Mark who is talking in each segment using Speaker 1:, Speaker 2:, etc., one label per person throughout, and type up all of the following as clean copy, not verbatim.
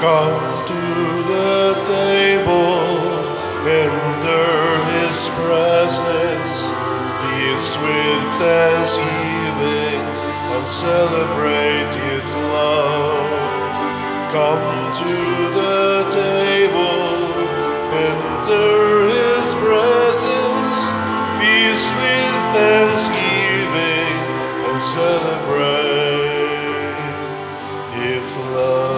Speaker 1: Come to the table, enter His presence, feast with thanksgiving, and celebrate His love. Come to the table, enter His presence, feast with thanksgiving, and celebrate His love.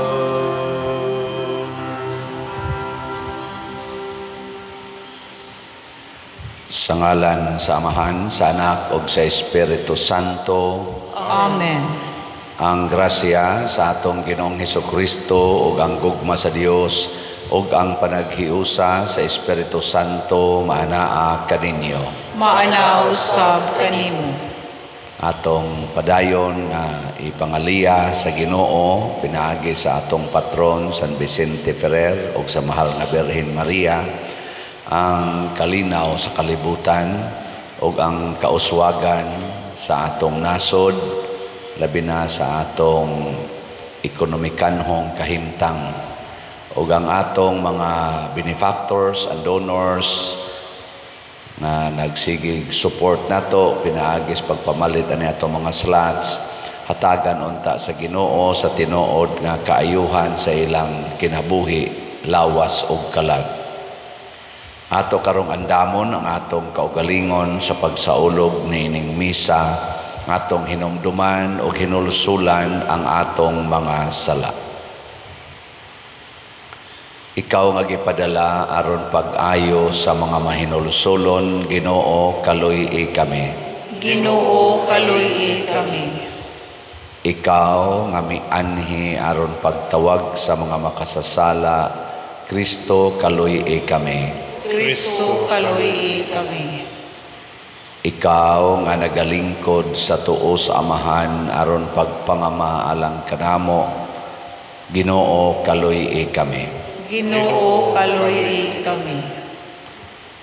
Speaker 2: Sa ngalan sa Amahan, sa Anak ug sa Espiritu Santo.
Speaker 3: Amen.
Speaker 2: Ang grasya sa atong Ginoong Hesukristo ug ang gugma sa Dios ug ang panaghiusa sa Espiritu Santo maanaa kaninyo.
Speaker 3: Maanaa usab kanimo.
Speaker 2: Atong padayon nga ipangaliya sa Ginoo pinaagi sa atong patron San Vicente Ferrer ug sa mahal nga Birhen Maria ang kalinaw sa kalibutan ug ang kauswagan sa atong nasod, labi na sa atong ekonomikanhong kahimtang, ug ang atong mga benefactors and donors nga nagsigig support nato pinaagis pagpamalit ani atong mga slots, hatagan unta sa Ginoo sa tinuod nga kaayuhan sa ilang kinabuhi, lawas ug kalag. Ato karong andamon ang atong kaugalingon sa pagsaulog niining misa, atong hinumduman o hinulsulan ang atong mga sala. Ikaw nga gipadala aron pag-ayo sa mga mahinulsulon, Ginoo, kaluy-i kami.
Speaker 3: Ginoo, kaluy-i kami.
Speaker 2: Ikaw nga mianhi aron pagtawag sa mga makasasala, Kristo, kaluy-i kami.
Speaker 3: Kristo, kaluy-i kami.
Speaker 2: Ikaw nga nagalingkod sa tuo sa Amahan aron pagpangama alang kanamo, Ginoo, kaluy-i kami.
Speaker 3: Ginoo, kaluy-i kami.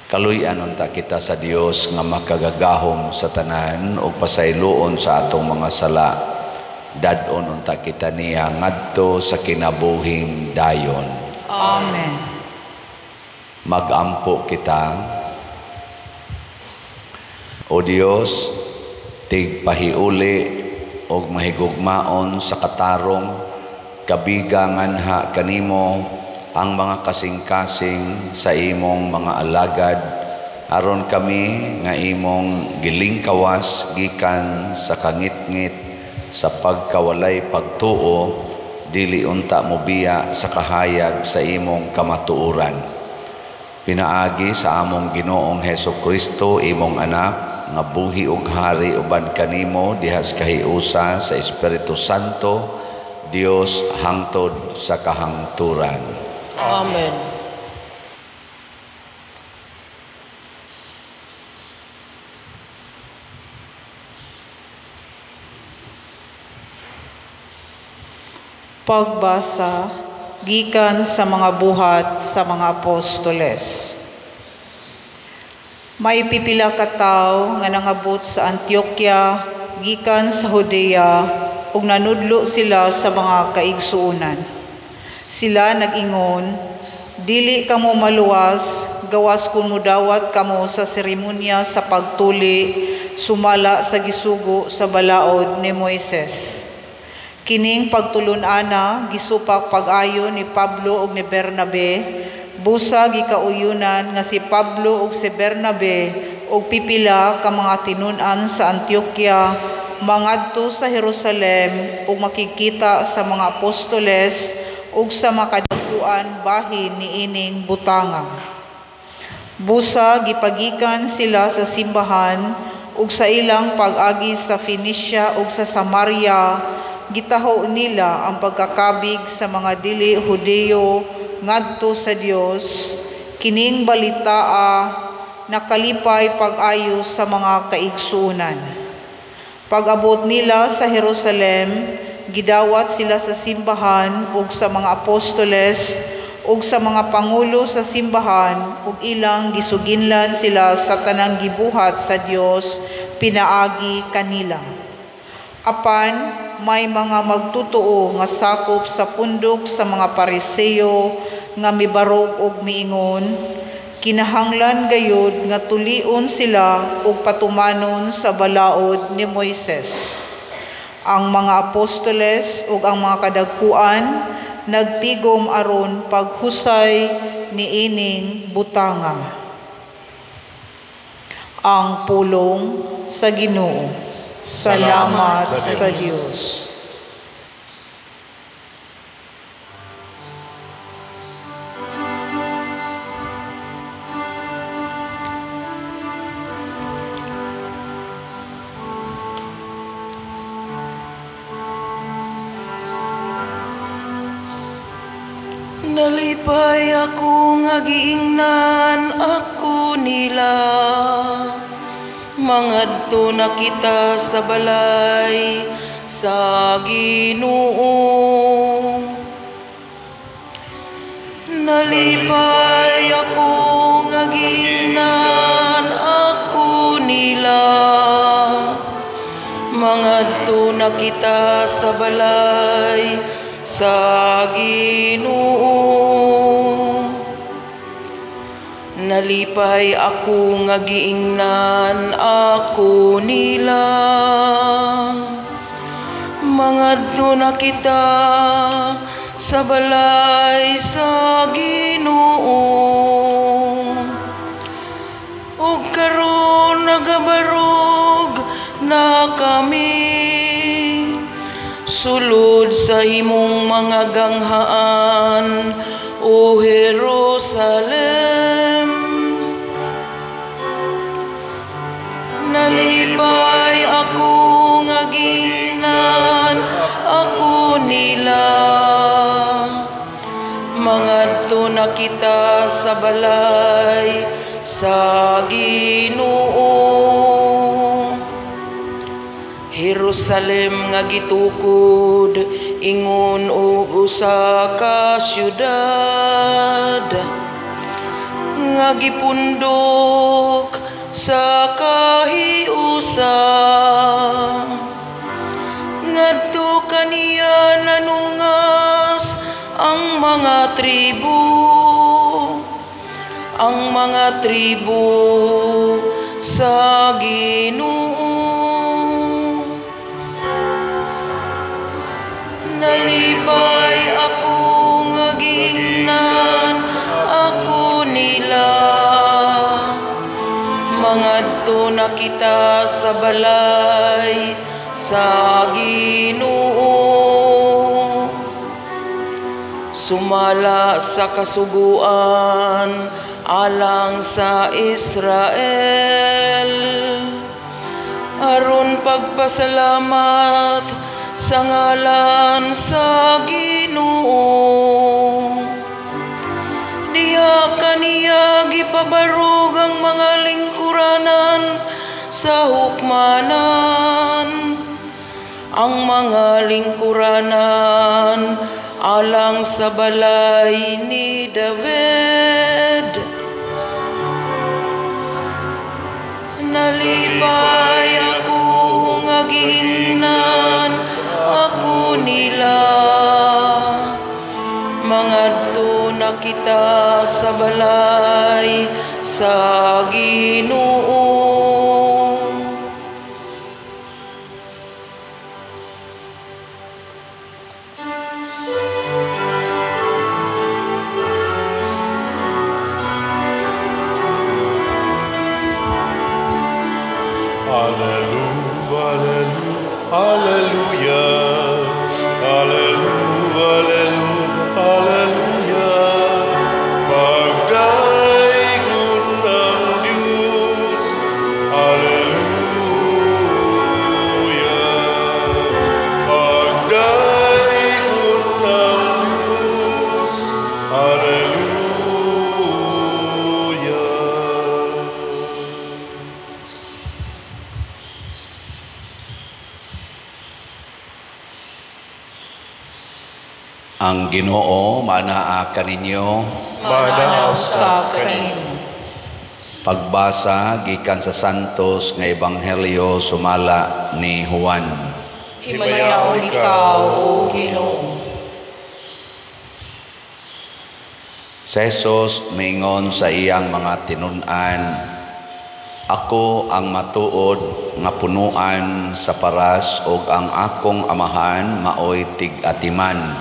Speaker 2: Kaluy-an unta kita sa Dios nga makagagahom sa tanan ug pasayloon sa atong mga sala. Dad-on unta kita niya ngadto sa kinabuhing dayon.
Speaker 3: Amen.
Speaker 2: Magampo kita. O Dios, tigpahiuli og mahigugmaon sa katarong, kabiga nganha kanimo ang mga kasing-kasing sa imong mga alagad, aron kami nga imong gilingkawas gikan sa kangitngit sa pagkawalay pagtuo, dili unta mobiya sa kahayag sa imong kamatuoran. Pinaagi sa among Ginoong Hesukristo, imong anak, nga buhi ug hari uban kanimo diha sa kahiusa sa Espiritu Santo, Dios hangtod sa kahangturan.
Speaker 4: Amen.
Speaker 3: Pagbasa gikan sa mga buhat sa mga apostoles. May pipila ka tawo nga nangabot sa Antioquia gikan sa Judea ug nanudlo sila sa mga kaigsuonan. Sila nag-ingon, dili kamo maluwas gawas kun modawat kamo sa seremonya sa pagtuli sumala sa gisugo sa balaod ni Moises. Kining pagtulun-ana gisupak pag-ayo ni Pablo ug ni Bernabe, busa gikauyunan nga si Pablo ug si Bernabe ug pipila ka mga tinun-an sa Antioquia mangadto sa Jerusalem ug makikita sa mga apostoles ug sa makadagkuan bahin niining butanga. Busa gipagikan sila sa simbahan ug sa ilang pag-agi sa Phoenicia ug sa Samaria, gitaho nila ang pagkakabig sa mga dili Hudeo ngadto sa Dios. Kining balitaa nakalipay pag-ayo sa mga kaigsuonan. Pag-abot nila sa Jerusalem, gidawat sila sa simbahan ug sa mga apostoles ug sa mga pangulo sa simbahan ug ilang gisuginlan sila sa tanang gibuhat sa Dios pinaagi kanila. Apan may mga magtutuo nga sakop sa pundok sa mga Pariseo nga mibarog og miingon, kinahanglan gayud nga tulion sila og patumanon sa balaod ni Moises. Ang mga apostoles ug ang mga kadagkuan nagtigom aron paghusay niining butanga. Ang pulong sa Ginoo. Salamat sa Dios.
Speaker 4: Nalipay ako nga giingnan ako nila, mangadto na kita sa balay sa Ginoo. Nalipay ako nga giingnan ako nila, mangadto na kita sa balay sa Ginoo. Nalipay ako nga giingnan ako nila, mangadto na kita sa balay sa Ginoo. Ug karon nagabarog na kami sulod sa imong mga ganghaan, O Jerusalem. Nalipay ako nga giingnan ako nila, mangadto na kita sa balay sa Ginoo. Jerusalem nga gitukod ingon og usa ka syudad nga gipundok sa kahiusa. Ngadto kaniya nanungas ang mga tribo, ang mga tribo sa Ginoo. Nalipay ako nga giingnan ako nila, mangadto na kita sa balay sa Ginoo. Sumala sa kasuguan alang sa Israel, aron pagpasalamat sa ngalan sa Ginoo. Diha kaniya gipabarog ang mga lingkuranan sa hukmanan, ang mga lingkuranan alang sa balay ni David. Nalipay ako nga giingnan ako nila, mangadto na kita sa balay sa Ginoo.
Speaker 1: Alleluia, alleluia, alleluia, alleluia. Pagdaygon ng Diyos, alleluia. Pagdaygon ng Diyos, alleluia.
Speaker 2: Ang Ginoo manaa kaninyo,
Speaker 1: manaa sa kanimo.
Speaker 2: Pagbasa gikan sa Santos nga Ebanghelyo sumala ni Juan.
Speaker 3: Himayaon ikaw, O Ginoo.
Speaker 2: Si Jesus miingon sa iyang mga tinun-an, "Ako ang matuod nga punuan sa paras ug ang akong amahan maoy tig-atiman.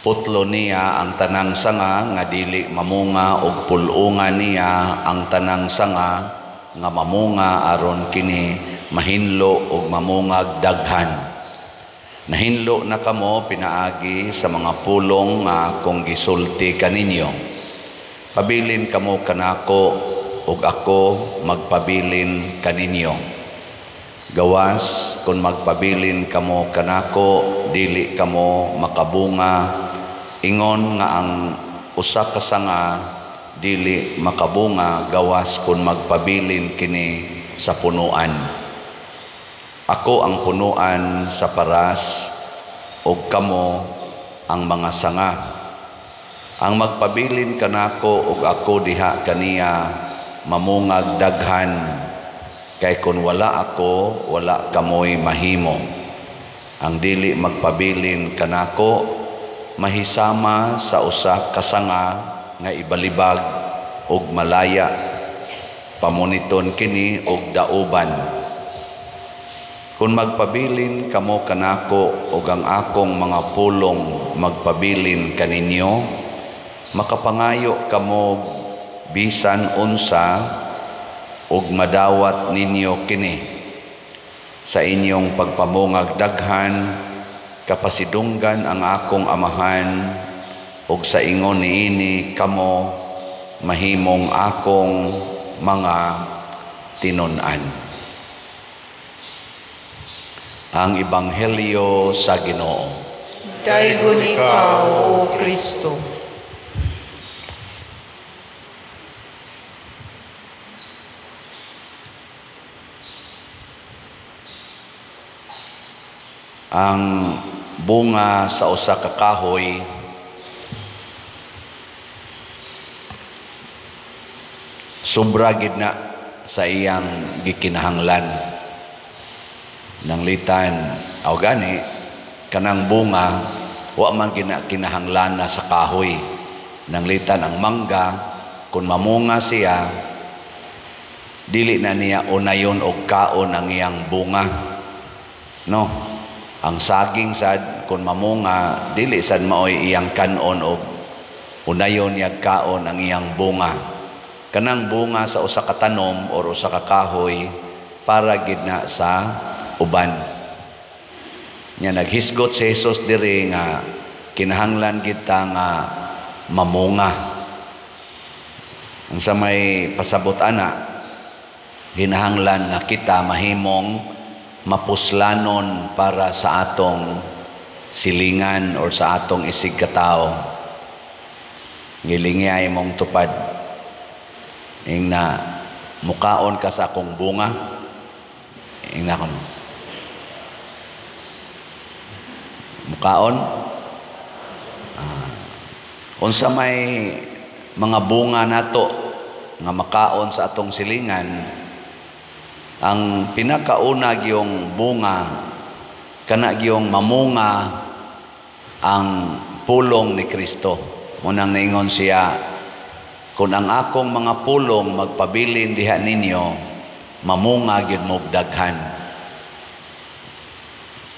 Speaker 2: Putlo niya ang tanang sanga nga dili mamunga ug pul-ungan niya ang tanang sanga nga mamunga aron kini mahinlo ug mamungag daghan. Nahinlo na kamo pinaagi sa mga pulong nga akong gisulti kaninyo. Pabilin kamo kanako ug ako magpabilin kaninyo. Gawas kun magpabilin kamo kanako, dili kamo makabunga, ingon nga ang usa ka sanga dili makabunga gawas kun magpabilin kini sa punuan. Ako ang punuan sa paras ug kamo ang mga sanga. Ang magpabilin kanako ug ako diha kaniya mamungag daghan, kay kun wala ako, wala kamoy mahimo. Ang dili magpabilin kanako mahisama sa usa ka sanga nga ibalibag ug malaya, pamuniton kini og dauban. Kun magpabilin kamo kanako ug ang akong mga pulong magpabilin kaninyo, makapangayo kamo bisan unsa ug madawat ninyo kini. Sa inyong pagpamungag daghan, kapasidunggan ang akong amahan, ug sa ingon niini kamo mahimong akong mga tinun-an." Ang Ebanghelyo sa Ginoo.
Speaker 3: Daygon ikaw, O Kristo.
Speaker 2: Ang bunga sa usa ka kahoy sobra gid na sa iyang gikinahanglan. Nanglitan aw gani kanang bunga wa man kinahanglan na sa kahoy. Nanglitan ang mangga, kun mamunga siya dili na niya unayon og kaon ang iyang bunga, no? Ang saging sad kun mamunga dili sad maoy iyang kanon og unayon niya kaon ang iyang bunga. Kanang bunga sa usa ka tanom or usa ka kahoy para gid na sa uban. Nya naghisgot si Jesus diri nga kinahanglan kita nga mamunga. Unsa may pasabot ana, kinahanglan nga kita mahimong mapuslanon para sa atong silingan or sa atong isig katao. Ngilingi mong tupad. Ingna mukaon ka sa akong bunga. Ingna kon mukaon. Unsa may mga bunga nato nga makaon sa atong silingan, ang pinakauna gyung bunga kana gyung mamunga ang pulong ni Kristo. Munang naingon siya, kun ang akong mga pulong magpabilin diha ninyo, mamunga gyud mo daghan.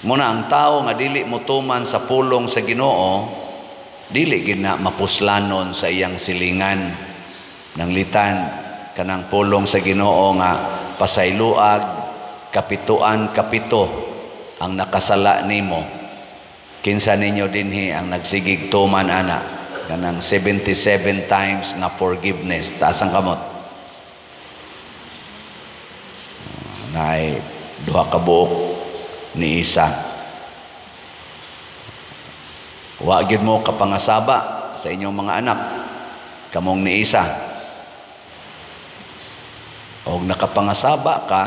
Speaker 2: Muna ang tao nga dili motuman sa pulong sa Ginoo, dili gid na mapuslanon sa iyang silingan. Nanglitan kanang pulong sa Ginoo nga pasayloag kapituan kapito ang nakasala nimo. Kinsa ninyo dinhi ang nagsigig tuman ana kanang 77 times nga forgiveness? Taas ang kamot. Naay duha ka buok ni isa. Wa gyud mo kapangasaba sa inyong mga anak kamong ni isa. Og nakapangasaba ka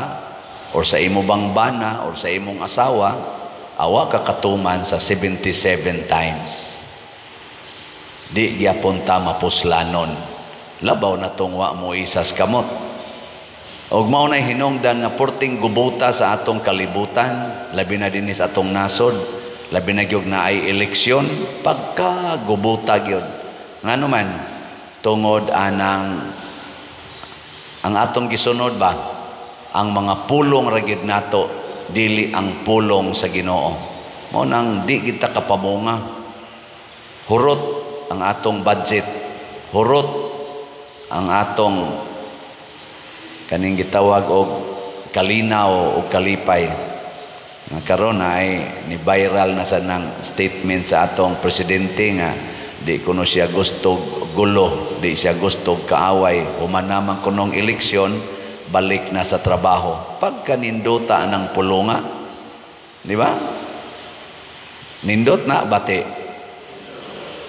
Speaker 2: or sa imo bang bana or sa imong asawa, awa ka katuman sa 77 times. Di gyapon ta mapuslanon. Labaw na tong wa mo isas kamot. Og mao nay hinungdan nga porting gubuta sa atong kalibutan, labi na dinhi sa atong nasod, labi na gyud na ay eleksyon, pagka gubuta gyud. Ngano man, tungod anang ang atong gisunod ba, ang mga pulong ra gyud nato, dili ang pulong sa Ginoo. Mao nang di kita kapamunga. Hurot ang atong budget, hurot ang atong kaning gitawag og kalinaw o kalipay. Nga karon ay ni viral na sa nang statement sa atong presidente nga di kuno siya gusto gulo, di siya gusto kaaway, human naman kunong eleksyon, balik na sa trabaho. Pagkanindota ng pulunga, di ba? Nindot na bati.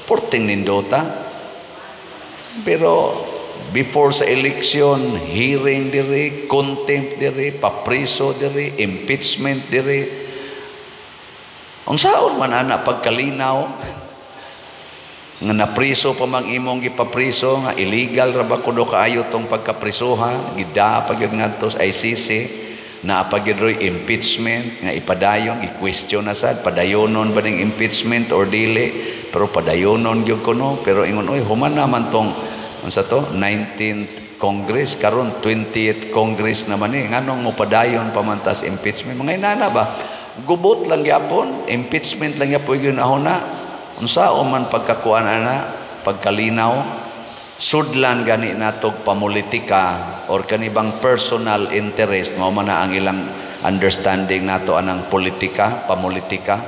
Speaker 2: Porting nindota. Pero before sa election, hearing diri, contempt diri, papriso diri, impeachment diri. Unsaon man ana pagkalinaw nga napriso pa mang imong gipapriso nga illegal ra ba kuno kaayo tong pagkaprisoha, gida pa gyud ngadto sa ICC, naa pa gyud roy impeachment nga ipadayon, i-question na sad padayonon ba ning impeachment or dili, pero padayonon gyud kuno, pero ingon oy human naman tong unsa to 19th Congress, karon 20th Congress naman eh, nganong mopadayon pa man tas impeachment, mga inana ba, gubot lang gyapon, impeachment lang gyapon gyud ahona. Unsa man pagkakuan ana, pagkalinaw, sudlan gani natog pamulitika or kanibang personal interest, mao man na ang ilang understanding nato anang politika, pamulitika,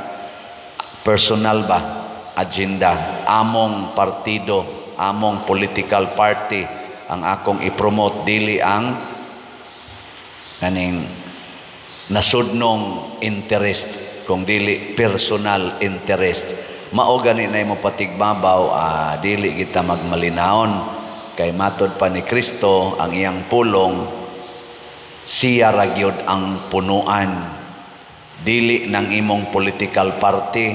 Speaker 2: personal ba agenda, among partido, among political party ang akong i-promote, dili ang kaning nasudnong interest, kung dili personal interest. Mao gani na imo patigbabaw, dili kita magmalinaon kay matod pa ni Kristo ang iyang pulong, siya ra gyud ang punuan, dili ng imong political party,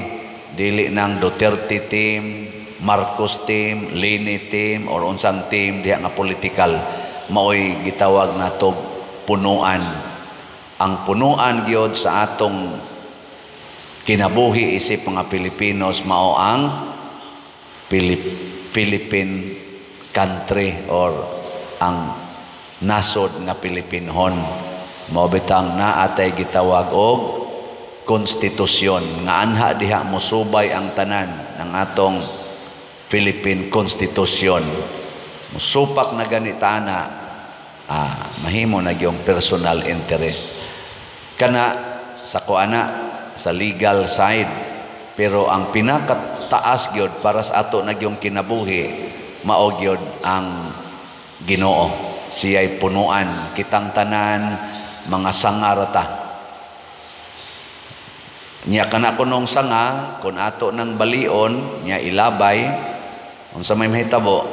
Speaker 2: dili ng Duterte team, Marcos team, Leni team, or unsang team diha nga political. Maoy gitawag nato punuan. Ang punuan gyud sa atong kinabuhi isip mga Pilipinos mao ang Philippine country or ang nasod nga Pilipinhon. Mao bitang naa tay gitawag og konstitusyon nga anha diha mosubay ang tanan ng atong Philippine Constitution. Musupak na ganita na, mahimo na yung personal interest. Kana sa kuana sa legal side, pero ang pinakataas gyud para sa ato na gyung kinabuhi mao gyud ang Ginoo. Siya'y punuan kitang tanan, mga sanga ra ta. Nya kana kunong sanga kun ato nang balion nya ilabay, unsa may mahitabo?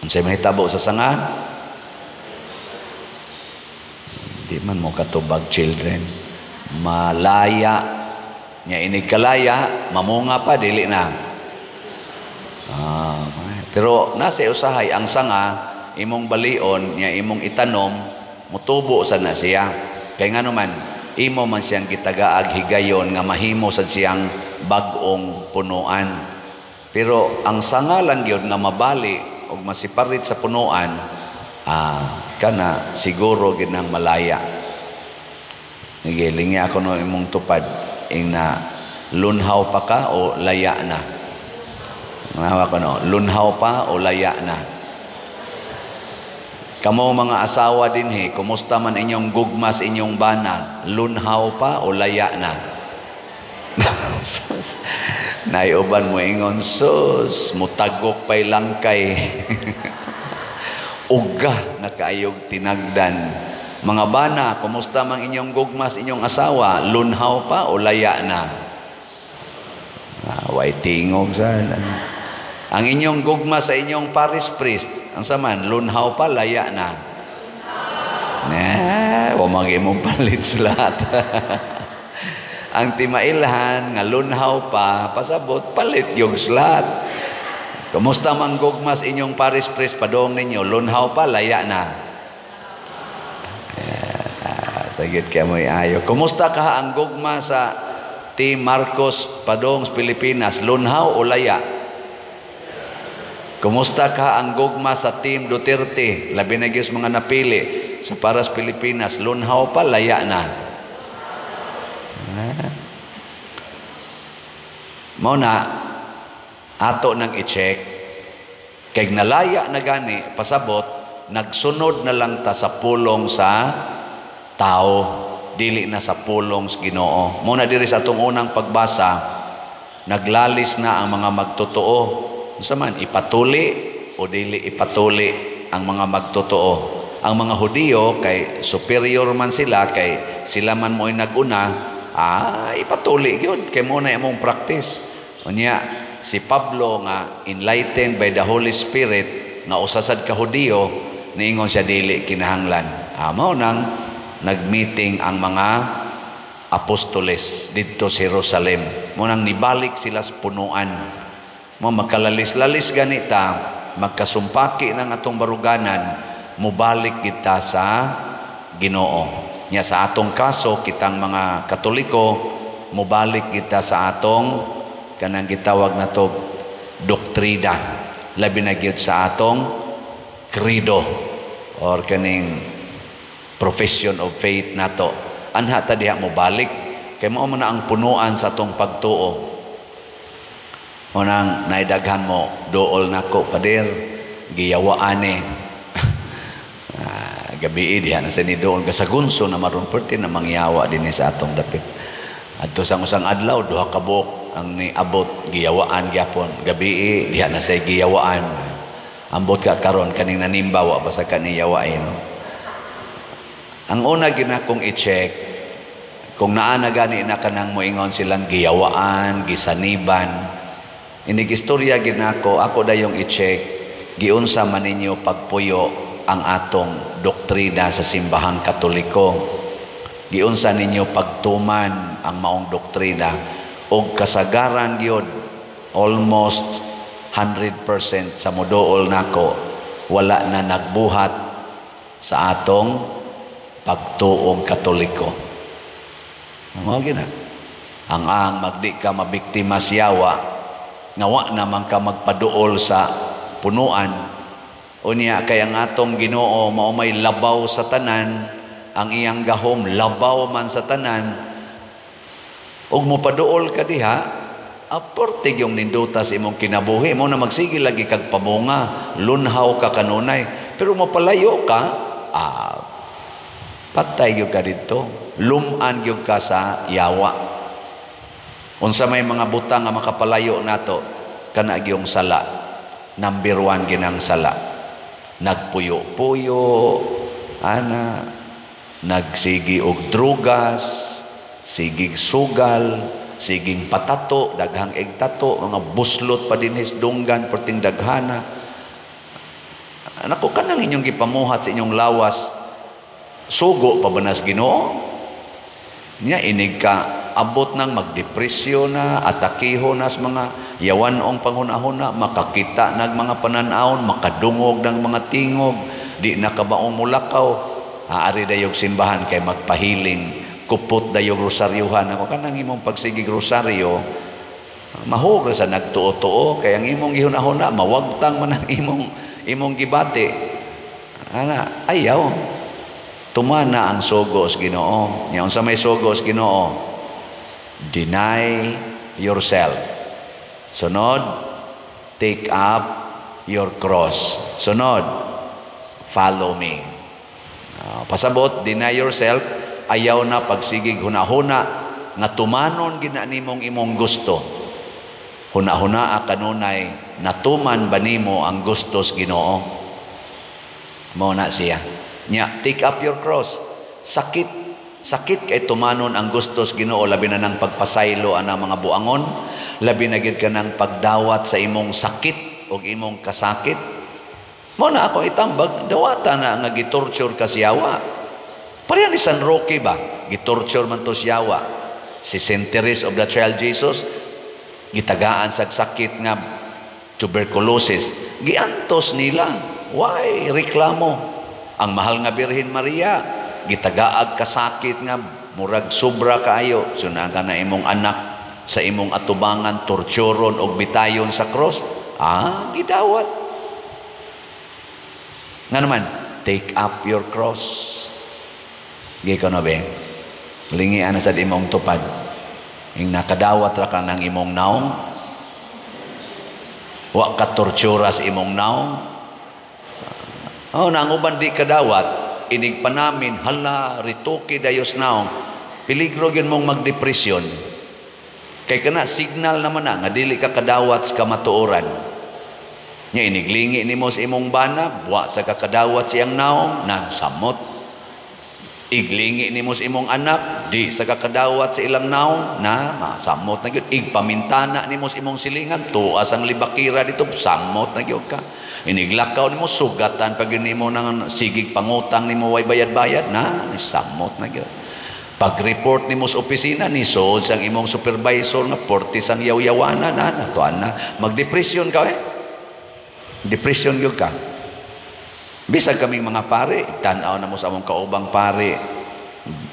Speaker 2: Unsa may mahitabo sa sanga? Di man mo katubag, children. Malaya. Nya inig kalaya, mamunga pa, dili na. Pero nasa usahay ang sanga, imong balion, nya imong itanom, mutubo sa na siya. Kay ngano man, imo man siyang gitagaag higayon nga mahimo sad siyang bag-ong punuan. Pero ang sanga lang gyud nga mabali og masiparit sa punuan, kana siguro gid nang malaya. Sige, lingi ako no imong tupad ing na lunhaw pa ka o laya na. Manawa ko no, lunhaw pa o laya na. Kamo mga asawa dinhi, kumusta man inyong gugma sa inyong bana, lunhaw pa o laya na? Naiuban mo ingon, sus, mutagok pa'y langkay. Uga na kaayog tinagdan. Mga bana, kumusta mang inyong gugma sa inyong asawa, lunhaw pa o laya na? Way tingog sa ang inyong gugma sa inyong parish priest, ang saman, lunhaw pa, laya na. Wa imong palit lahat. Ang timailhan nga lunhaw pa, pasabot palit yung slat. Kumusta man gugma sa inyong parish priest padong ninyo? Lunhaw pa, laya na. Sagit kay mo'y ayo. Kumusta ka ang gugma sa Team Marcos padong sa Pilipinas? Lunhaw o laya? Kumusta ka ang gugma sa Team Duterte? Labi na gyud mga napili sa Paras Pilipinas. Lunhaw pa, laya na. Mao na ato nang i-check kay nalaya na gani pasabot nagsunod na lang ta sa pulong sa tao, dili na sa pulong sa Ginoo. Mao na diri sa atong unang pagbasa, naglalis na ang mga magtotoo. Unsa man, ipatuli o dili ipatuli ang mga magtotoo? Ang mga Hudiyo kay superior man sila, kay sila man mo'y naguna, ipatuli gyud kay mo na imong practice. Unya si Pablo nga enlightened by the Holy Spirit nga usa sad ka Hudiyo, niingon siya dili kinahanglan. Mao nang nagmeeting ang mga apostoles didto sa Jerusalem. Mao nang nibalik sila sa punuan. Mo magkalalis-lalis ganita, magkasumpaki ng atong baruganan, mubalik kita sa Ginoo. Nya sa atong kaso, kitang mga Katoliko, mubalik kita sa atong kanang gitawag nato doktrina, labi na gyud sa atong credo or kaning profession of faith nato. Anha ta diha mobalik kay mao man na ang punuan sa atong pagtuo. Unang naidaghan mo dool nako, pader, giyawaan eh. Gabi diha na sa ni dool kasagunso na maron perti na mangyawa dinhi sa atong dapit. Adto sa usang adlaw duha ka buok ang niabot, giyawaan gyapon. Gabi diha na say giyawaan. Ambot ka karon kaning nanimba wa pa sa kaniyawain, no? Ang una ginakong i-check kung naa na gani na kanang moingon silang giyawaan, gisaniban. Inig istorya ginako, ako dayong i-check giunsa man ninyo pagpuyo ang atong doktrina sa simbahang Katoliko. Giunsa ninyo pagtuman ang maong doktrina og kasagaran gyud almost 100% sa modool nako wala na nagbuhat sa atong pagtuong Katoliko. Mao gina. Ang magdi ka mabiktima siyawa nga wa naman ka magpaduol sa punuan. Unya kay ang atong Ginoo mao may labaw sa tanan, ang iyang gahom labaw man sa tanan. Ug mopaduol ka diha, aporte yung ninduta sa imong kinabuhi mo na magsige lagi kag pamunga, lunhaw ka kanunay. Pero mopalayo ka, patay gyud ka didto, luman gyud ka sa yawa. Unsa may mga butang nga makapalayo nato, kana gyung sala. Number 1 ginang sala. Nagpuyo-puyo, ana, nagsigi og drugas, sigig sugal, siging patato, daghang egtato, mga buslot pa dinhis dunggan, perting daghana. Nako, kanang inyong gipamuhat sa inyong lawas, sugo pa ba nas Ginoo? Nya inig ka abot nang magdepresyon na, atakiho na sa mga yawanong panghuna-huna, makakita nag mga pananawon, makadungog ng mga tingog, di nakabaong mulakaw. Aari dayog simbahan kay magpahiling, kupot dayog rosaryuhan. Ako kanang imong pagsigig rosaryo, mahog ra sa nagtuo-tuo kay ang imong gihuna-huna mawagtang man ang imong gibati. Ana, ayaw. Tumana ang sugo sa Ginoo. Nya unsa may sugo sa Ginoo? Deny yourself. Sunod, take up your cross. Sunod, follow me. Pasabot, deny yourself, ayaw na pagsigig hunahuna nga tumanon gina nimong imong gusto. Hunahuna kanunay natuman ba nimo ang gusto sa Ginoo? Mao na siya. Nya, take up your cross. Sakit. Sakit kay tumanon ang gusto sa Ginoo, labi na ng pagpasaylo ana mga buangon, labi na gid ka ng pagdawat sa imong sakit o imong kasakit. Mao na ako itambag, dawata na nga gitorture ka siyawa. Pareha ni San Roque ba? Gitorture man to siyawa. Si Saint Therese of the Child Jesus, gitagaan sa sakit nga Tuberculosis. Giantos nila. Why reklamo? Ang mahal nga Birhen Maria, gitagaag kasakit nga murag sobra kaayo. Sunaga na imong anak sa imong atubangan, torturon og bitayon sa cross. Ah, gidawat. Nga naman, take up your cross. Giko na be? Lingian na sa imong tupad. Ing nakadawat ra ka ng imong naong. Wa ka tortura sa imong naong. Oh, na ang uban di kadawat, inig panamin, hala, rituki dayos naong. Peligro gyud mong magdepresyon. Kay kana signal naman na nga dili ka kadawat sa kamatuoran. Nya iniglingi nimo sa imong bana, wa sa kakadawat siyang naong, nang samot. Iglingi nimo sa imong anak, di sa kakadawat sa ilang naong, na masamot na gyud. Igpamintana nimo sa imong silingan, tuas ang libakira dito, samot na gyud ka. Iniglakaw nimo, sugatan pag yun nimo nang sigig pangutang nimo way bayad-bayad, na samot na gyud. Pag-report nimo sa opisina, ni sood sang imong supervisor nga portis ang yaw-yawana na, natuan na. Magdepresyon ka eh. Depression gyud ka. Bisag kaming mga pare, tan-aw na mo sa among kaubang pare,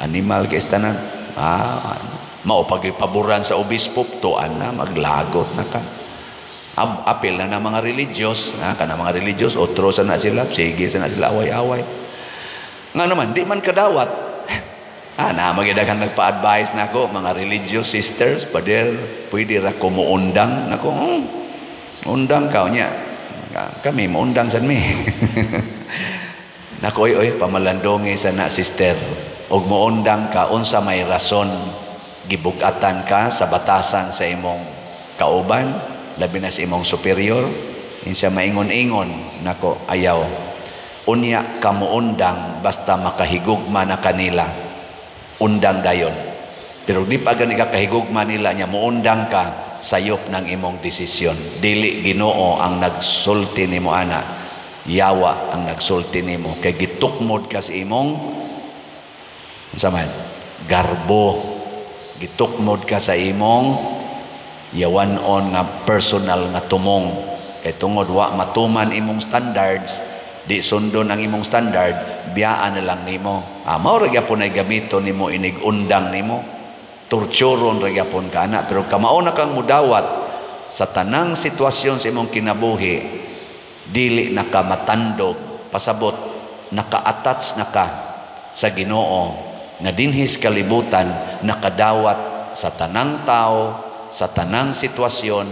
Speaker 2: animal kay tanan. Ah, mao pag paboran sa obispo, tuan na, maglagot na ka. Apil na na mga religious, ha, kana mga religious, otro sa na sila, sige sa na sila, away-away. Nga naman, di man kadawat. Ah, na magidaghang nagpa-advise na ako, mga religious sisters, pader, pwede ra ko muundang. Nako, undang ka niya. Kami, muundang sad mi. Nako, oy, oy, pamalandongi sa na, sister. Og muundang ka, unsa may rason, gibugatan ka sa batasan sa imong kauban, labi na sa imong superior, insa maingon-ingon, nako, ayaw. Unya ka muundang, basta makahigugma na kanila. Undang dayon. Pero di pa gani ka kahigugma nila niya, muundang ka, sayop ng imong desisyon. Dili Ginoo ang nagsulti nimo ana, yawa ang nagsulti nimo. Kay gitukmod ka sa imong unsa man, garbo. Gitukmod ka sa imong yawan-on nga personal nga tumong. Kay tungod wa matuman imong standards, di sundon ang imong standard, biyaan na lang nimo. Ah, mao ra gyapon ay gamiton nimo inig undang nimo. Torturon ra gyapon ka ana, pero kamao na kang mudawat sa tanang sitwasyon sa imong kinabuhi, dili na ka matandog, pasabot naka-attach na ka sa Ginoo nga dinhis kalibutan nakadawat sa tanang tao, sa tanang sitwasyon,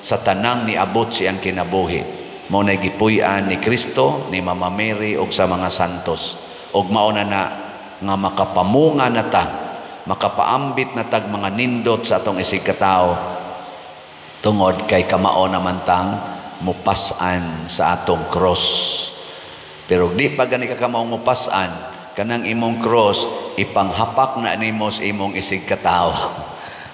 Speaker 2: sa tanang niabot siyang kinabuhi. Mao nay gipuy-an ni Kristo, ni Mama Mary ug sa mga santos. Ug mao na na nga makapamunga na ta, makapaambit na tag mga nindot sa atong isig katao, tungod kay kamao naman tang mupas-an sa atong cross. Pero di pa gani ka kamao mupas-an, kanang imong cross ipanghapak na nimo sa imong isig katao.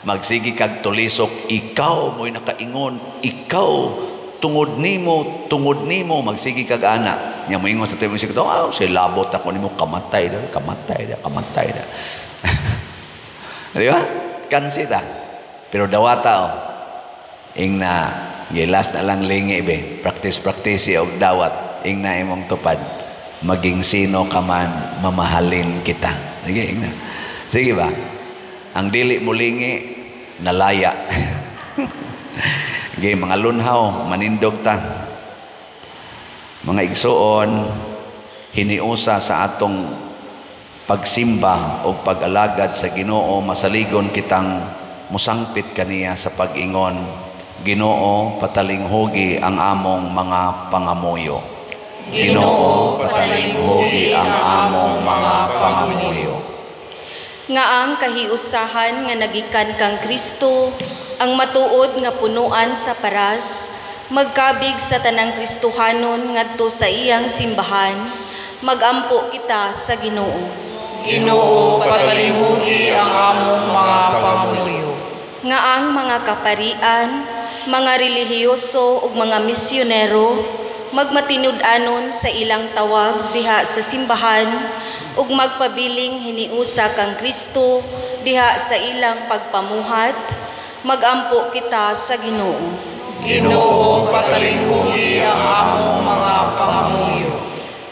Speaker 2: Magsige kag tulisok, ikaw mo'y nakaingon, ikaw tungod nimo, magsige kag ana. Nya moingon sa imong isig katao, ah, say labot ako nimo, kamatay da, kamatay da, kamatay da. Di ba? Kansi ta. Pero dawata oh. Ing na gilas na lang lingi be. Practice practice og dawat. Ing na imong tupad. Maging sino ka man, mamahalin kita. Sige, ing na. Sige ba? Ang dili mo lingi, nalaya. Sige, mga lunhaw, manindog ta. Mga igsuon, hiniusa sa atong pagsimba o pag-alagad sa Ginoo, masaligon kitang musangpit kaniya sa pag-ingon, Ginoo, patalinghugi ang among mga pangamuyo. Ginoo, patalinghugi ang among mga pangamuyo.
Speaker 5: Nga ang kahiusahan nga nagikan kang Kristo, ang matuod nga punuan sa paras, magkabig sa tanang Kristohanon ngadto sa iyang simbahan, magampo kita sa Ginoo.
Speaker 3: Ginoo, patalinghugi ang among mga pangamuyo.
Speaker 5: Nga ang mga kaparian, mga relihiyoso ug mga misyonero magmatinud-anon sa ilang tawag diha sa simbahan ug magpabiling hiniusa kang Kristo diha sa ilang pagpamuhat, magampo kita sa Ginoo.
Speaker 3: Ginoo, patalinghugi ang among mga pangamuyo.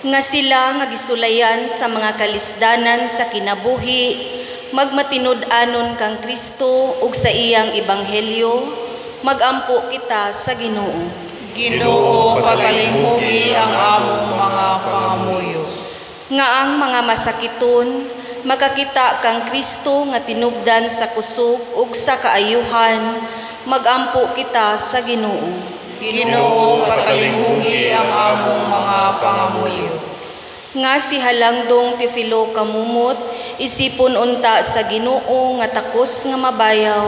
Speaker 5: Nga sila nga gisulayan sa mga kalisdanan sa kinabuhi, magmatinud-anon kang Kristo ug sa iyang ebanghelyo, magampo kita sa Ginoo.
Speaker 3: Ginoo, patalinghugi ang among mga pangamuyo.
Speaker 5: Nga ang mga masakiton makakita kang Kristo nga tinubdan sa kusog ug sa kaayuhan, magampo kita sa Ginoo.
Speaker 3: Ginoo, patalinghugi ang among mga pangamuyo.
Speaker 5: Nga si Halangdong Teofilo Camomot isipon unta sa Ginoo nga takos nga mabayaw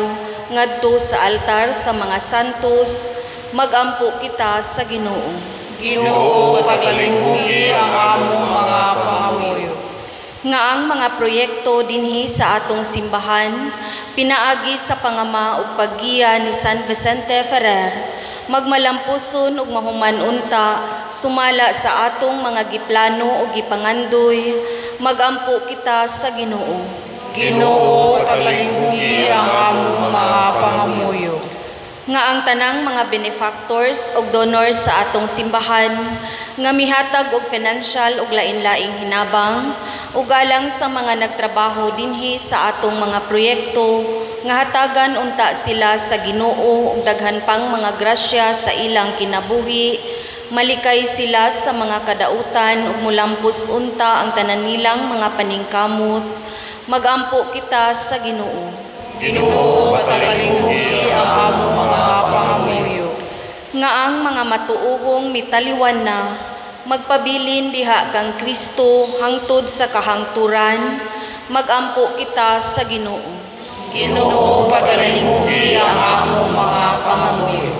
Speaker 5: ngadto sa altar sa mga santos, magampo kita sa Ginoo.
Speaker 3: Ginoo, patalinghugi ang among mga pangamuyo.
Speaker 5: Nga ang mga proyekto dinhi sa atong simbahan pinaagi sa pangama ug paggiya ni San Vicente Ferrer, magmalampuson ug mahuman unta sumala sa atong mga giplano ug gipangandoy, magampo kita sa Ginoo.
Speaker 3: Ginoo, patalinghugi ang among mga pangamuyo.
Speaker 5: Nga ang tanang mga benefactors ug donors sa atong simbahan nga mihatag og financial ug lain-laing hinabang ug alang sa mga nagtrabaho dinhi sa atong mga proyekto, nga hatagan unta sila sa Ginoo ug daghan pang mga grasya sa ilang kinabuhi, malikay sila sa mga kadautan ug mulampos unta ang tanan nilang mga paningkamot, magampo kita sa Ginoo.
Speaker 3: Ginoo, patalinghugi ang among mga pangamuyo.
Speaker 5: Nga ang mga matuohong mitaliwan na magpabilin diha kang Kristo hangtod sa kahangturan, magampo kita sa Ginoo.
Speaker 3: Ginoo, patalinghugi ang among mga pangamuyo.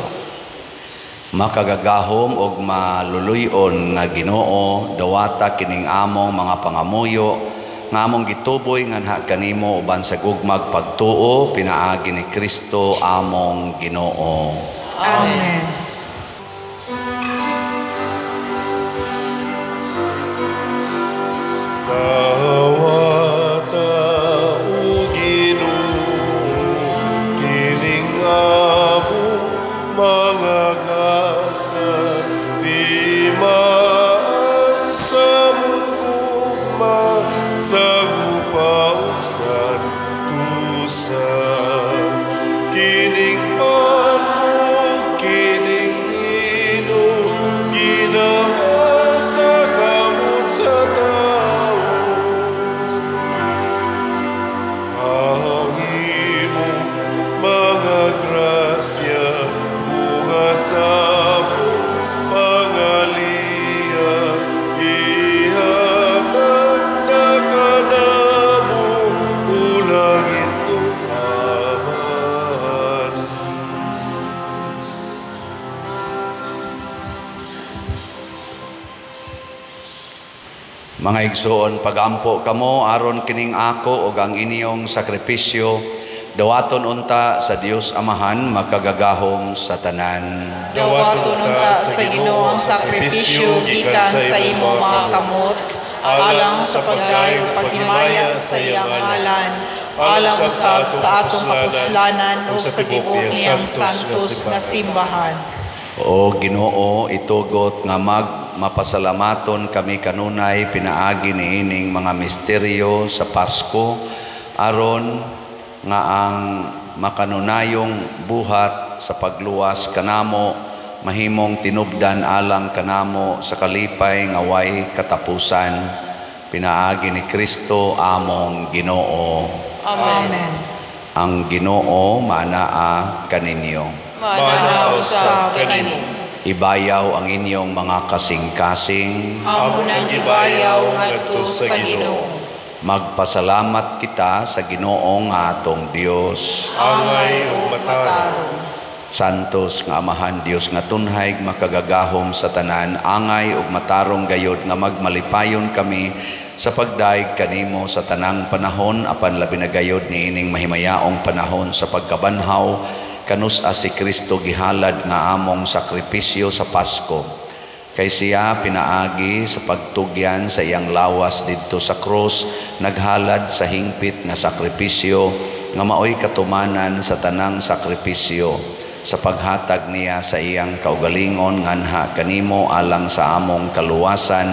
Speaker 2: Makagagahom og maluluy-on nga Ginoo, dawata kining among mga pangamuyo nga among gituboy nganha kanimo uban sa gugmag pagtuo pinaagi ni Kristo among Ginoo.
Speaker 3: Amen.
Speaker 1: Dawata o Ginoo kining among mga gasa, timaan sa mong gugma sa gupa ug santusan. Kining pan ug kining bino ginama sa kamot sa tawo. Ang imong mga grasya bunga sa among pangaliya, ihatag na kanamo o langit ug Amahan.
Speaker 2: Mga igsoon, pagampo kamo aron kining ako ug ang inyong sakripisyo dawaton unta sa Dios Amahan makagagahom sa tanan.
Speaker 3: Dawaton unta sa Ginoo ang sakripisyo gikan sa imong mga kamot, alang sa pagdayo paghimaya sa iyang ngalan, alang usab sa atong kapuslanan ug sa tibuok niyang santos nga simbahan.
Speaker 2: O Ginoo, itugot nga magmapasalamaton kami kanunay pinaagi niining mga misteryo sa Pasko, aron nga ang makanunayong buhat sa pagluwas kanamo mahimong tinubdan alang kanamo sa kalipay nga way katapusan, pinaagi ni Kristo among Ginoo.
Speaker 3: Amen.
Speaker 2: Ang Ginoo maanaa kaninyo.
Speaker 3: Maanaa usab kanimo.
Speaker 2: Ibayaw ang inyong mga kasing-kasing.
Speaker 3: Amo nang ibayaw ngadto sa Ginoo.
Speaker 2: Magpasalamat kita sa Ginoong atong Dios.
Speaker 1: Angay ug matarong.
Speaker 2: Santos nga Amahan Dios nga tunhay makagagahom sa tanan, angay ug matarong gayod nga magmalipayon kami sa pagdaig kanimo sa tanang panahon, apan labi na gayod niining mahimayaong panahon sa pagkabanhaw kanus-a si Kristo gihalad nga among sakripisyo sa Pasko. Kay siya pinaagi sa pagtugyan sa iyang lawas didto sa krus, naghalad sa hingpit nga sakripisyo nga maoy katumanan sa tanang sakripisyo. Sa paghatag niya sa iyang kaugalingon nganha kanimo alang sa among kaluwasan,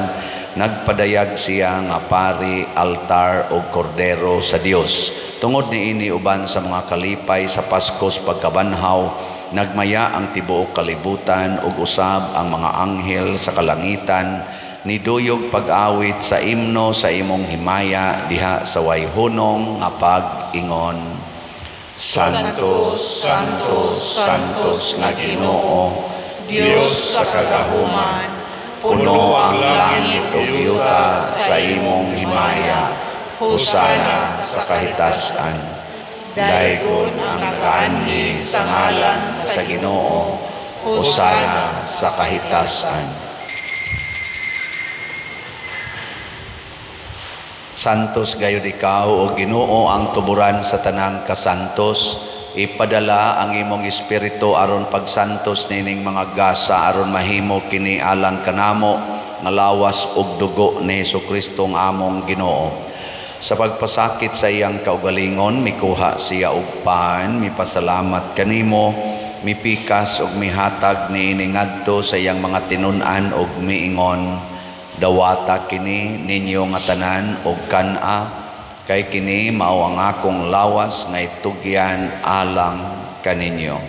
Speaker 2: nagpadayag siya nga pari, altar ug kordero sa Dios. Tungod niini uban sa mga kalipay sa Paskos pagkabanhaw, nagmaya ang tibuok kalibutan ug usab ang mga anghel sa kalangitan, niduyog pag-awit sa imno sa imong himaya diha sa wayhunong nga pag-ingon. Santo, Santo, Santos nga Ginoo, Dios sa kagahuman, puno ang langit ug yuta sa imong himaya. Hosana sa kahitasan. Daygon ang nagaanhi sa ngalan sa Ginoo. Hosana sa kahitasan. Santos gayud ikaw o Ginoo ang tuburan sa tanang kasantos. Ipadala ang imong espiritu aron pagsantos nining mga gasa aron mahimo kini alang kanamo nga lawas ug dugo ni Hesukristo ang among Ginoo. Sa pagpasakit sa iyang kaugalingon, mikuha siya og pan, mipasalamat kanimo, mipikas ug mihatag niini ngadto sa iyang mga tinun-an ug miingon, dawata kini ninyo nga tanan og kan-a, kay kini mao ang akong lawas nga itugyan alang kaninyo.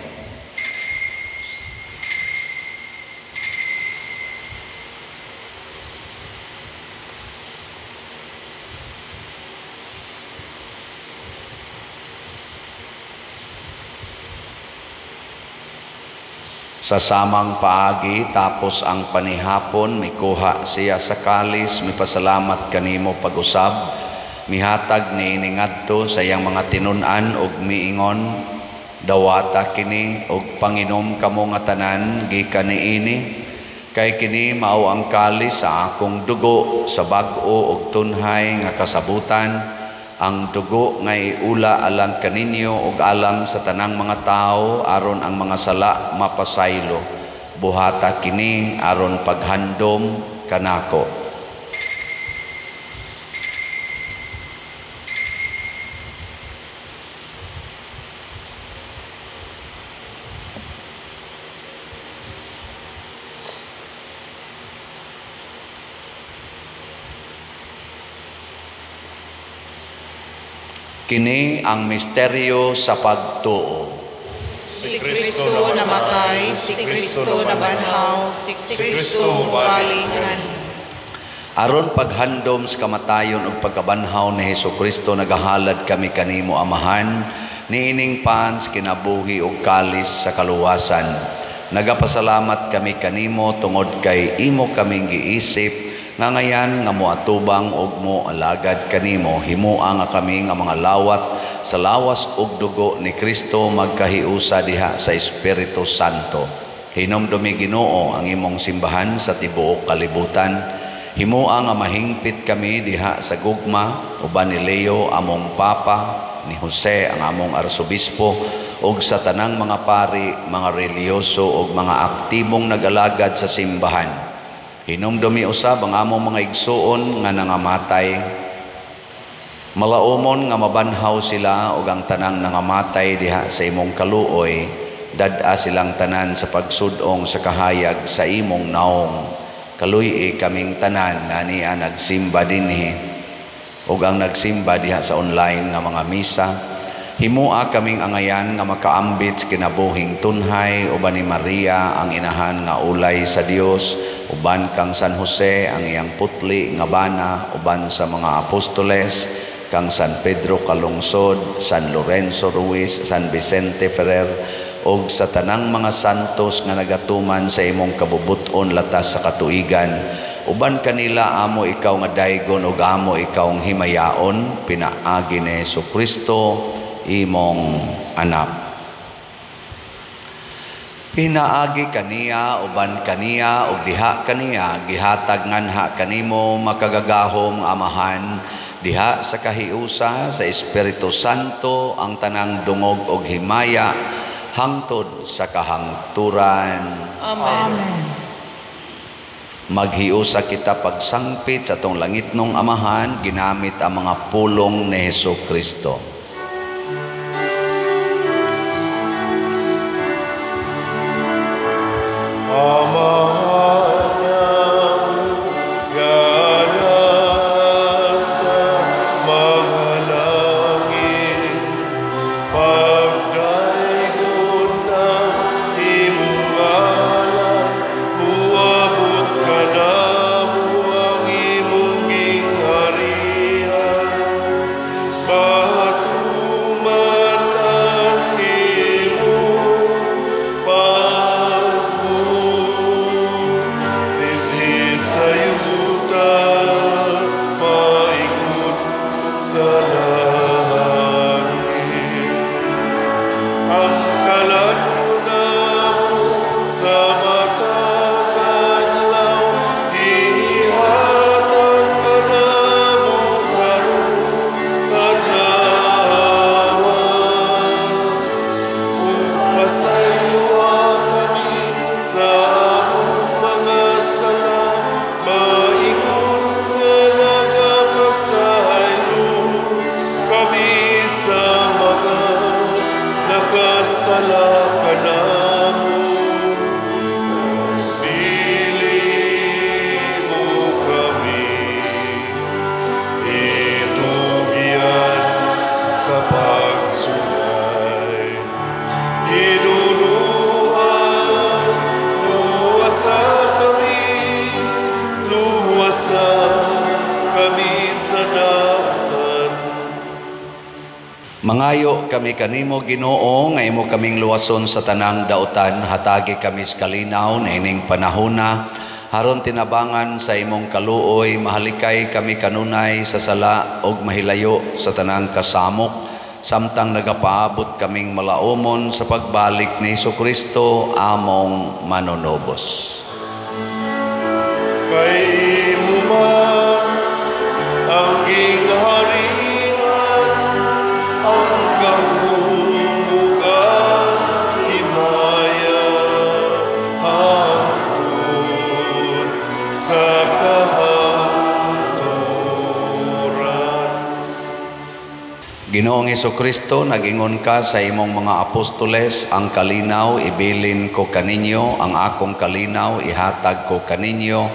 Speaker 2: Sa samang paagi, tapos ang panihapon, mikuha siya sa kalis, mipasalamat kanimo pag-usab, mihatag niini ngadto sa iyang mga tinun-an ug miingon, dawata kini ug panginom kamo nga tanan gikan niini, kay kini mao ang kalis sa akong dugo sa bag-o ug tunhay nga kasabutan, ang dugo nga iula alang kaninyo ug alang sa tanang mga tawo aron ang mga sala mapasaylo. Buhata kini aron paghandom kanako. Kini ang misteryo sa pagtuo.
Speaker 3: Si Kristo namatay, si Kristo nabanhaw, si Kristo mubalik nganhi.
Speaker 2: Aron paghandom sa kamatayon ug pagkabanhaw ni Hesukristo, nagahalad kami kanimo Amahan, niining pans kinabuhi ug kalis sa kaluwasan. Nagapasalamat kami kanimo tungod kay imo kaming giisip nga ngayan nga moatubang og mo alagad kanimo. Himoa nga kami nga mga lawat sa lawas ug dugo ni Kristo magkahiusa diha sa Espiritu Santo. Hinumdumi Ginoo ang imong simbahan sa tibuok kalibutan. Himoa nga mahingpit kami diha sa gugma uban ni Leo among Papa, ni Jose ang among Arsobispo, ug sa tanang mga pari, mga relihiyoso ug mga aktibong nag-alagad sa simbahan. Hinumdumi usab ang among mga igsuon nga nangamatay. Malaumon nga mabanhaw sila ug ang tanang nangamatay diha sa imong kaluoy, dad-a silang tanan sa pagsud-ong sa kahayag sa imong naong. Kaluy-i kaming tanan nga niya nagsimba dinhi ug ang nagsimba diha sa online nga mga misa. Himoa kaming angayan nga makaambit sa kinabuhing tunhay uban ni Maria ang inahan nga ulay sa Dios, uban kang San Jose ang iyang putli nga bana, uban sa mga apostoles, kang San Pedro Calungsod, San Lorenzo Ruiz, San Vicente Ferrer, ug sa tanang mga santos nga nagatuman sa imong kabubut-on latas sa katuigan. Uban kanila amo ikaw nga daygon ug amo ikaw ang himayaon, pinaagi ni Hesukristo imong anak. Pinaagi kaniya, uban kaniya, ug diha kaniya, gihatag nganha kanimo makagagahom Amahan, diha sa kahiusa sa Espiritu Santo ang tanang dungog og himaya hangtod sa kahangturan.
Speaker 4: Amen.
Speaker 3: Amen.
Speaker 2: Maghiusa kita pagsangpit sa atong langitnong Amahan ginamit ang mga pulong ni Hesukristo. Mangayo kami kanimo, Ginoo, nga imo kaming luwason sa tanang dautan, hatagi kami sa kalinaw niining panahona, aron tinabangan sa imong kaluoy, mahalikay kami kanunay sa sala ug mahilayo sa tanang kasamok, samtang nagapaabot kaming malaumon sa pagbalik ni Hesukristo among manunubos.
Speaker 1: Kay imo man ang gingharian, ang gahom ug ang himaya, hangtod sa kahangturan.
Speaker 2: Ginoong Hesukristo, nag-ingon ka sa imong mga apostoles, ang kalinaw ibilin ko kaninyo, ang akong kalinaw ihatag ko kaninyo.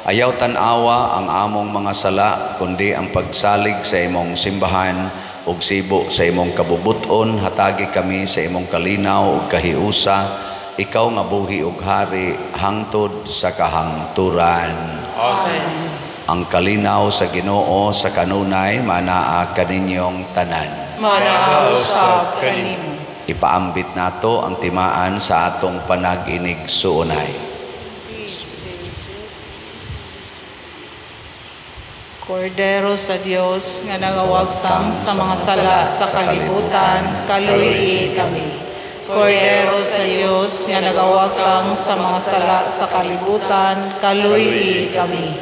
Speaker 2: Ayaw tan-awa ang among mga sala, kundi ang pagsalig sa imong simbahan ug sibo sa imong kabubuton. Hatagi kami sa imong kalinaw ug kahiusa, ikaw nga buhi ug hari hangtod sa kahangturan.
Speaker 1: Amen.
Speaker 2: Ang kalinaw sa Ginoo sa kanunay manaa kaninyong tanan.
Speaker 3: Manaa usab kanimo.
Speaker 2: Ipaambit nato ang timaan sa atong panag-inig suunay.
Speaker 3: Kordero sa Dios nga nagawagtang sa mga sala sa kalibutan, kaluy-i kami. Kordero sa Dios nga nagawagtang sa mga sala sa kalibutan, kaluy-i kami.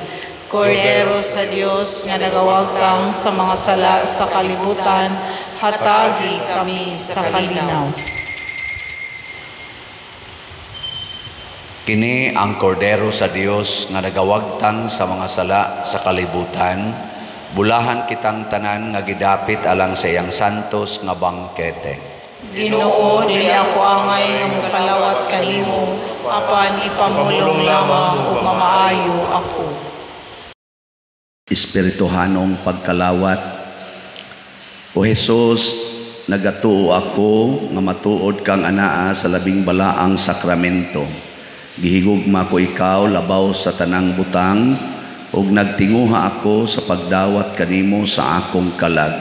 Speaker 3: Kordero sa Dios nga nagawagtang sa mga sala sa kalibutan, hatagi kami sa kalinaw.
Speaker 2: Kini ang Kordero sa Dios nga nagawagtang sa mga sala sa kalibutan, bulahan kitang tanan nga gidapit alang sa iyang santos nga bangkete.
Speaker 3: Ginoo, dili ako angay nga mokalawat kanimo, apan ipamulong lamang ug mamaayo ako.
Speaker 2: Espirituhanong pagkalawat. O Hesus, nagatuo ako nga matuod kang anaa sa labing balaang sakramento. Gihigugma ko ikaw labaw sa tanang butang, ug nagtinguha ako sa pagdawat kanimo sa akong kalag.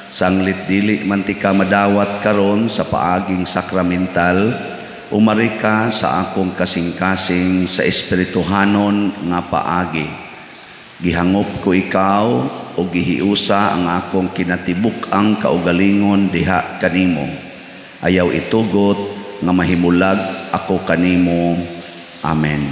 Speaker 2: Sanglit dili man ti ka madawat karon sa paaging sakramental, umari ka sa akong kasing-kasing sa espirituhanon nga paagi. Gihangop ko ikaw o gihiusa ang akong kinatibuk-ang kaugalingon diha kanimo. Ayaw itugot nga mahimulag ako kanimo. Amen.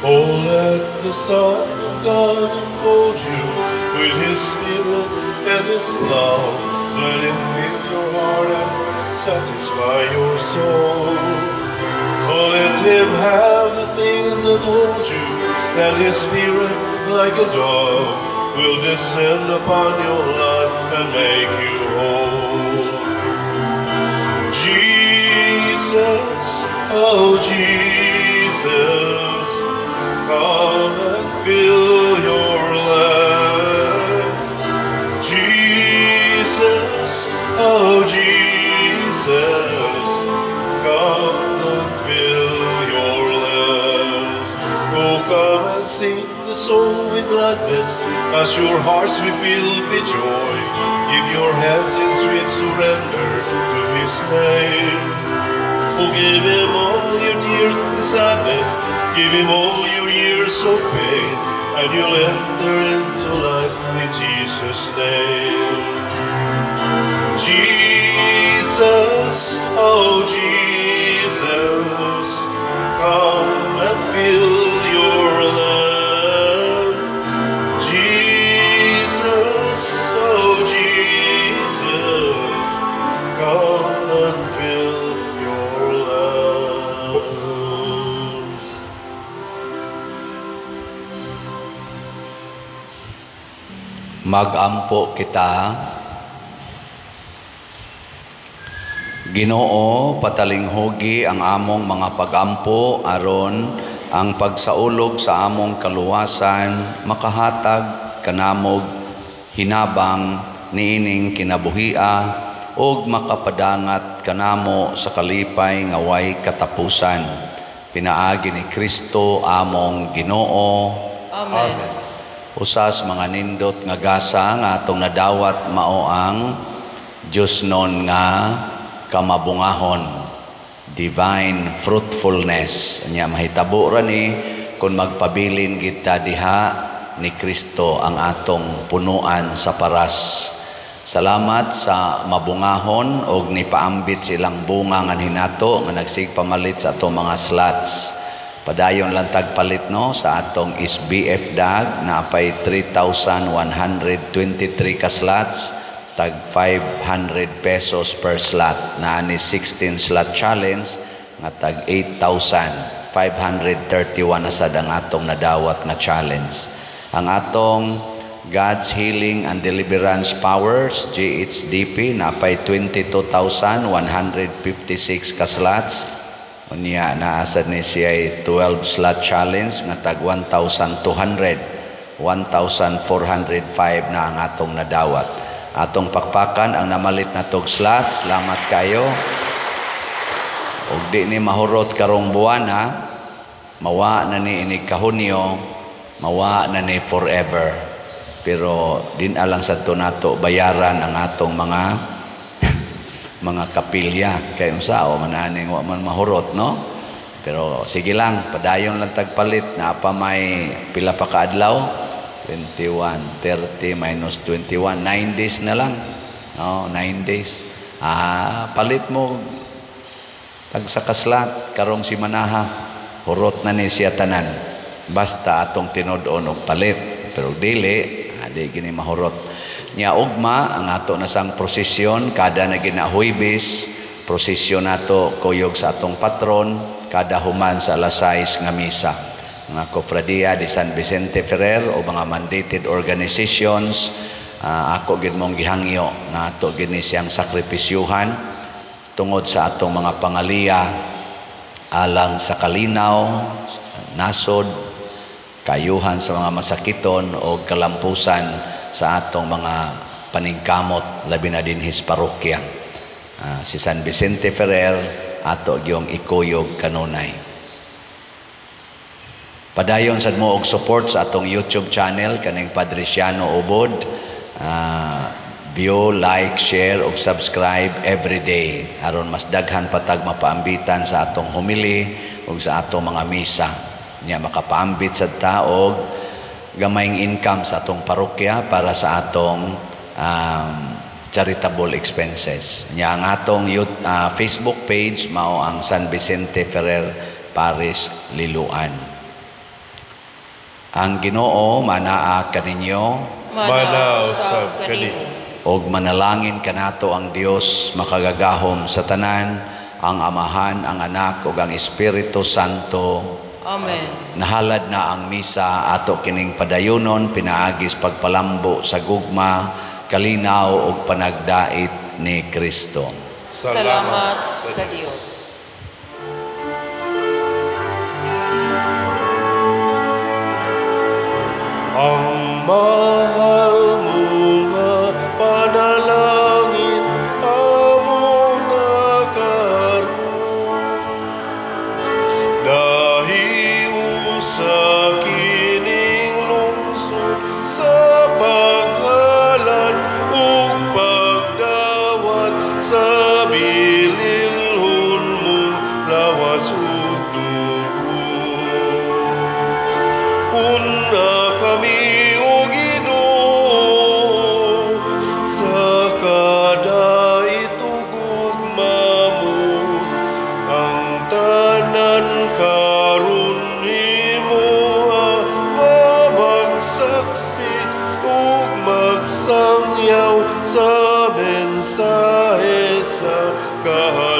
Speaker 1: Oh, let the Son of God enfold you with His Spirit and His love. Let Him fill your heart and satisfy your soul. Oh, let Him have the things that hold you, and His Spirit, like a dove, will descend upon your life and make you whole. Jesus, oh Jesus, come and fill your lamps. Jesus, oh Jesus, come and fill your lamps. Oh, come and sing the song with gladness, as your hearts be filled with joy. Give your hands in sweet surrender to His name. Oh, give Him all your tears and sadness, give Him all your years of pain, and you'll enter into life in Jesus' name. Jesus, oh Jesus, come and fill your lamps. Jesus, oh Jesus, come and fill your lamps.
Speaker 2: Magampo kita. Ginoo, patalinghugi ang among mga pagampo aron ang pagsaulog sa among kaluwasan makahatag kanamog hinabang niining kinabuhia ug makapadangat kanamo sa kalipay nga way katapusan. Pinaagi ni Kristo among Ginoo.
Speaker 4: Amen.
Speaker 2: Usas mga nindot nga gasa nga atong nadawat mao ang Diyos non nga kamabungahon, divine fruitfulness. Nya mahitabo ra ni kung magpabilin kita diha ni Kristo ang atong punuan sa paras. Salamat sa mabungahon og nipaambit silang bunga nga hinato nga nagsigpamalit sa atong mga slots. Padayon lang tagpalit no sa atong SBF dag na pay 3,123 ka slots, tag 500 pesos per slot. Na ni 16 slot challenge nga tag 8,531 na sad ang atong nadawat nga challenge. Ang atong God's Healing and Deliverance Powers, GHDP, napay 22,156 ka slots. Unya naasad ni siya 12 slot challenge nga tag 1,200, 1,405 na ang atong nadawat. Atong pakpakan ang namalit na tog slots. Salamat kayo. Og di ni mahurot karong buwan ha. Mawa na ni inig kahunyo, mawa na ni forever. Pero din alang sa nato bayaran ang atong mga mga kapilya kay unsa o mananing wa man mahurot no. Pero sige lang, padayon lang tagpalit na pa may pila pa kaadlaw, 21 30 minus 21, 9 days na lang. No, 9 days. Palit mo tag sa kaslat karong si Manaha, hurot na ni siya tanan. Basta atong tinud-on og palit, pero dili di gini mahurot. Nya ugma ang ato na sang prosesyon kada na gina Huwebes, prosesyon nato kuyog sa atong patron kada human sa alas 6 nga misa. Mga Kofradia de San Vicente Ferrer o mga mandated organizations, ako gid mong gihangyo nga ato gini siyang sakripisyuhan tungod sa atong mga pangaliya alang sa kalinaw, nasod, kayuhan sa mga masakiton o kalampusan sa atong mga paningkamot labi na dinhis parokya. Si San Vicente Ferrer ato gyung ikuyog kanunay. Padayon sad mo og support sa atong YouTube channel kaning Padre Siano Ubod. View, like, share ug subscribe every day aron mas daghan patag mapaambitan sa atong homily ug sa atong mga misa. Nya makapaambit sad ta og gamayng income sa atong parokya para sa atong charitable expenses. Nya ang atong Facebook page mao ang San Vicente Ferrer Parish Liloan. Ang Ginoo manaa kaninyo,
Speaker 1: manaa usab kanimo,
Speaker 2: og manalangin kanato ang Dios makagagahom sa tanan, ang Amahan, ang Anak ug ang Espiritu Santo.
Speaker 4: Amen.
Speaker 2: Nahalad na ang misa ato kining padayonon pinaagis pagpalambo sa gugma, kalinaw ug panagdait ni Kristo.
Speaker 4: Salamat sa Dios.
Speaker 1: Ang mahal mo nga panalangin among nakaroon, sa kining lungsod sa paghalad ug pagdawat sa bililhon mong lawas ug dugo. Una kami o Ginoo sa kadait ug gugma mo, ang tanan karon magsaksi ug magsangyaw sa mensahe sa kaharian.